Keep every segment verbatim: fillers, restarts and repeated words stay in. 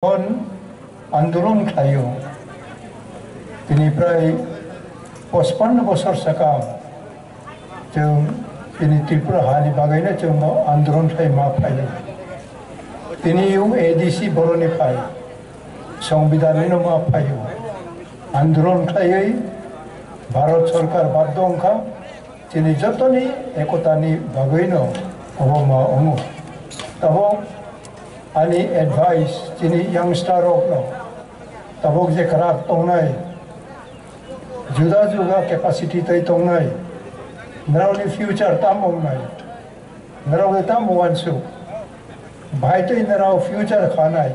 Kon andolon khlaio. Tini prai pachpanno bosor sakang chwng tini Tripura hani bagwino chwng bo andolon khlai ma phaio. Tini yung A D C boroni phai, Songbidanino ma phaio. Andolon khlaiwi Bharat Sarkar baddo wngkha, chini jotoni ekotani bagwino obo ma wngo. Tabok ani advice chini youngster rokno, tabok je kwrak tongnai, juda juda capacity tei tongnai, norokni future tamo wngnai, norokni tamo uansuk, bai twi norok future khanai,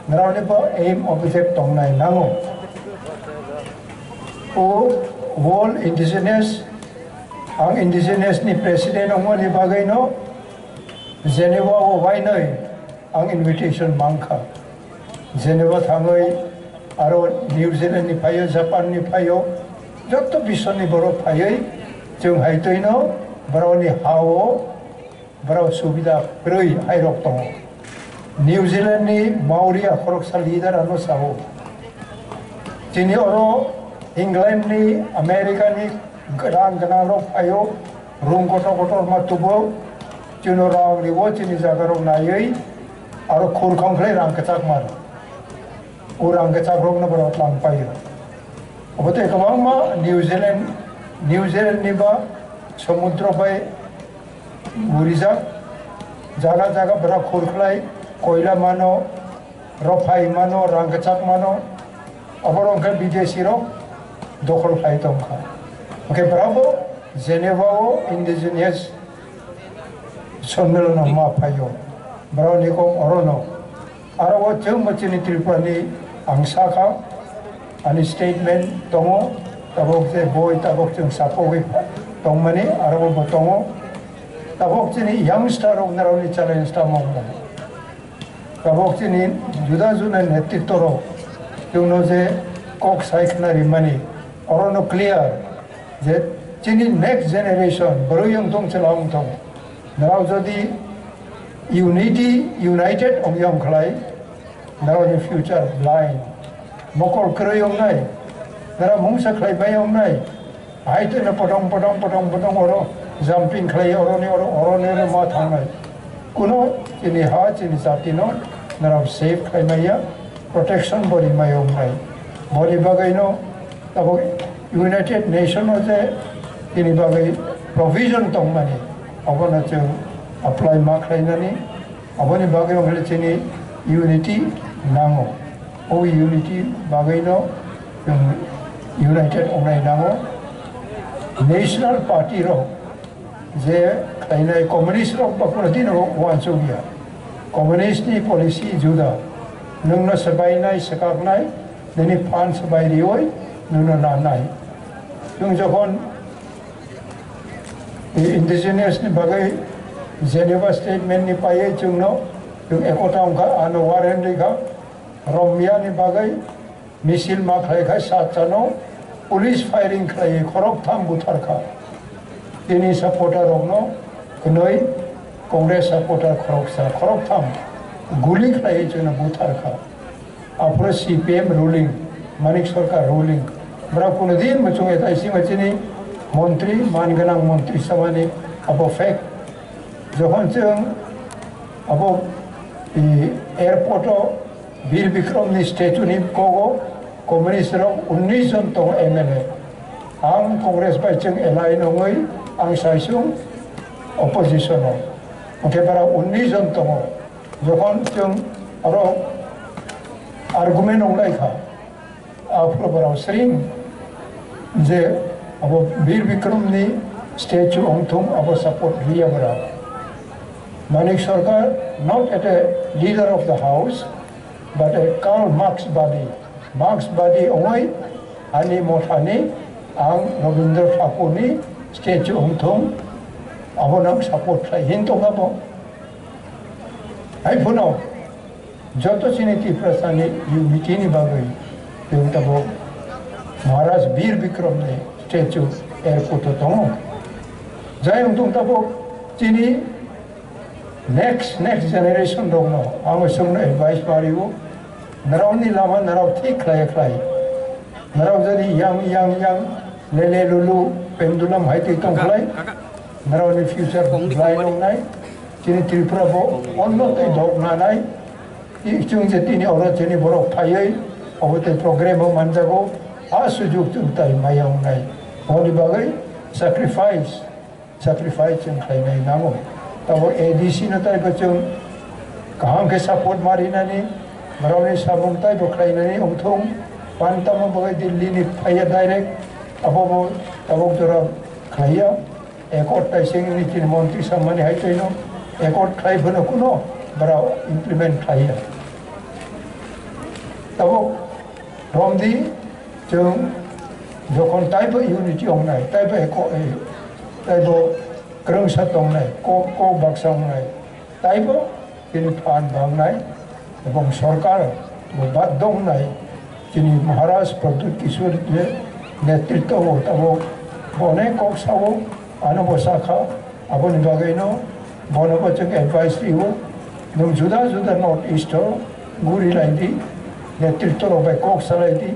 norokni bo aim object tongnai nango. O World Indigenous, ang Indigenous ni president wngmani bagwino Geneva o wainoi ang invitation mankha. Geneva thangwi aro New Zealand ni phaio, Japan ni phaio, jotto biswni borok phaiwi chwng hai twino borokni ha-o borok subida kwrwi hairok tongo. New Zealand ni Maori a khoroksa leader ano sao, chini oro England ni, America ni rang gwnang rok phaio, room kotor kotor ma tubo, chini rang ribo, chini jaga rok naiwi aro khur khong khlai rang kwchak mano. O rang kwchak rokno borok tlang paio. Obo tei kwbangma New Zealand, New Zealand ni ba somudro bai gurijak jaga jaga borok khur khlai koila mano, rophai mano, rang kwchak mano, oborok khe bidesi rok dokhol khlai tongkha. Hwnkhe borok bo Geneva o indigenous sonmilon ma phaio, borok ni kok orono. Aro o chwng bo chini Tripura ni ang sakha, ani statement tongo, tabok je boi tabok chwng sapogwi tongmani aro bo tongo. Tabok chini youngster rok narokni challenge tamo wngmani. Tabok chini juda juda netritto rok chwngno je kok sai khna rimani orono clear je chini next generation bwrwi wngthong chwla wngthong. Narok jodi unity, united ong yong khlai, narokni future blind. Mokol kwrwi wngnai, narok mungsa khlai bai wngnai. Hai twino potong, potong, potong, potong oro jumping khlai oroni oro, oroni oro ma thangnai. Kuno chini ha, chini jatino narok save khlai maya, protection bo ri mai wngnai. Boni bagwino tabok United Nation o je chini bagwi provision tongmani, abono chwng apply ma khlainani, aboni bagwi wngkha chini unity nango. O unity bagwino chwng united wngnai nango. National party rok je khlainai communist rok ba kono dino uansukya. Communist ni policy juda. Nwngno swbainai, swkaknai, nini phan swbai riwi nwngno nanai. Chwng jokhon indigenous ni bagwi Geneva statement ni paiwi chwngno chwng ekota wngkha, ano warrant rikha, romya ni bagwi misil ma khlai khai sat chano police firing khlai khorok tham buthar kha. Tini supporter rokno kwnwi Congress supporter khoroksa, khorok tham guli khlai chwngno buthar kha. Aphuru C P M ruling, Manik Sarkar ruling, bwrok kuno din muchung etai sima chini montri, man gwnang montri samani abo fake. Jokhon chwng abo, i, airport o Bir Bikram ni statue ni kogo communist rok unnish jon tongo M L A. Ang Congress bai chwng alliance wngwi ang saisung opposition o. Hwnkhe bara unnish jon tongo. Jokhon chwng oro argument wnglai kha, aphuru borok sring je abo Bir Bikram ni statue wngthung abo support riya borok. Manik Sarkar, not at a leader of the house, but a Karl Marx badi. Marx badi wngwi ani mothani ang Rabindra Thakur ni statue wngthung abono ang support khlai hin tongkha bo. Hai phano joto chini Tiprasani unity ni bagwi chwng tabok Maharaj Bir Bikram ni statue airport o tongo. Jai wngthung tabok chini Next, next generation rokno ang chwngno advice ma rio, narokni lama narok thik khlai khlai. Narok jodi yang, yang, yang, lele lulu, pendulum hai twi tong khlai. Narokni future blai nongnai. Chini Tripura bo onno tei dok nanai. I chwng je tini oro chini borok phaiwi, obo tei program o manjago, a sujuk chwng tai maya wngnai. Honi bagwi sacrifice, sacrifice chwng khlainai nango. Tabo A D C no taibo chwng kaham khe support ma rinani, borokni samung taibo khlainani wngthung. Pan tamo bagwi Delhi ni phaiya direct, abobo tabok jora khlaiya. Accord tai sengni chini montri sammani hai toino accord khlai phano kuno bara implement khlaiya. Tabok romdi chwng jokhon taibo unity ongnai, taibo accord, taibo kwrwngsa tongnai, kok, kok baksa ongnai, taibo chini phan bangnai ebong sorkar bo baddo wngnai chini Maharaj Pradyut Kishore je netritwo o tabok bo onek kok sao, ano bo sakha, aboni bagwino bono bo chwng advice rio, nwng juda juda North East o guri laidi, netritwo rok bai kok salaidi,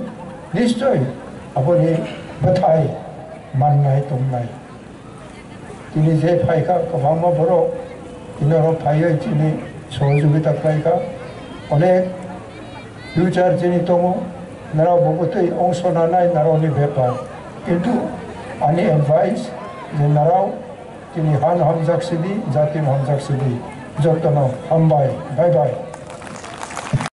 nischoi aboni bwthai mannai tongnai. Tini je phaikha kwbangma borok tini oro phaiwi chini sohojogita khlaikha. Onek future chini tongo, narok bo bwtwi ongso nanai narokni bepar. Kintu ani advice je narok tini hano hamjak sidi, jatino hamjak sidi. Jotono hambai, bye bye.